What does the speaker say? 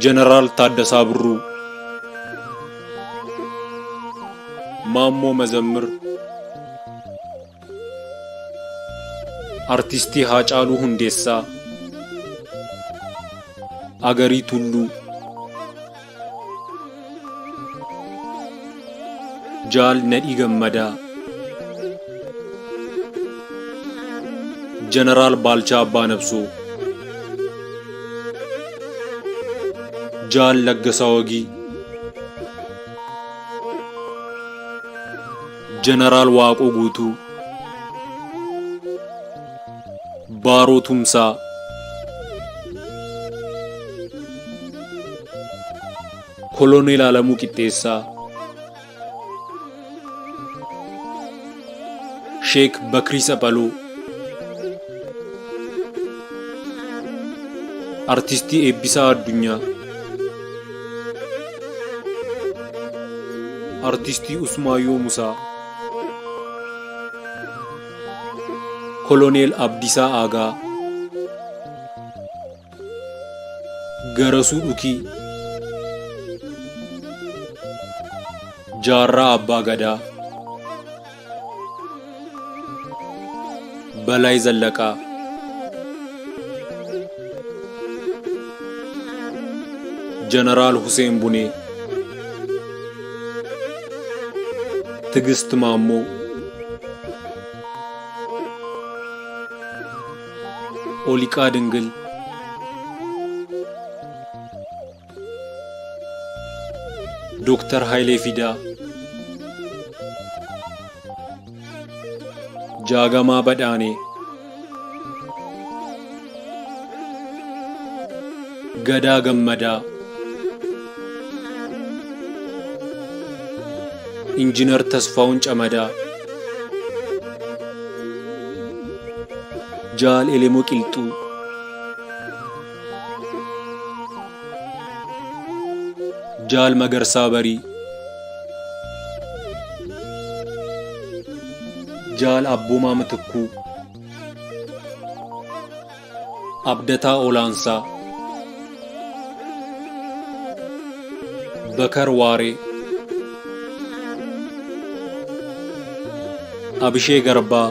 Jeneraal Taaddasaa Birruu, Maammoo Mazammir, Artistii Haacaaluu Hundeessaa, Agarii Tulluu, Jaal Nadhii Gammadaa, Jeneraal Baalchaa Abbaa Nabsoo, Jaal Laggasaa Wagii, Jeneraal Waaqoo Guutuu, Baaroo Tumsaa, Koloneel Alamuu Qixxeessaa, Sheek Bakrii Saphaloo, Artistii Eebbisaa Addunyaa, Artistii Usmaayyoo Musaa, Koloneel Abdiisaa Aagaa, Garasuu Dhukii, Jaarraa Abbaa Gadaa, Balaay Zallaqaa, Jeneraal Huseen Bunee, Tigist Maammoo, Oliqaa Dingil, Dooktar Hayilee Fidaa, Jaagamaa Badhaanee, Gadaa Gammadaa, Injinar Tasfaa'uun Camadaa, Jaal Elemoo Qilxuu, Jaal Magarsaa Barii, Jaal Abboomaa Mitikkuu, Abdataa Olaansaa, Bakar Waaree, Abishee Garbaa,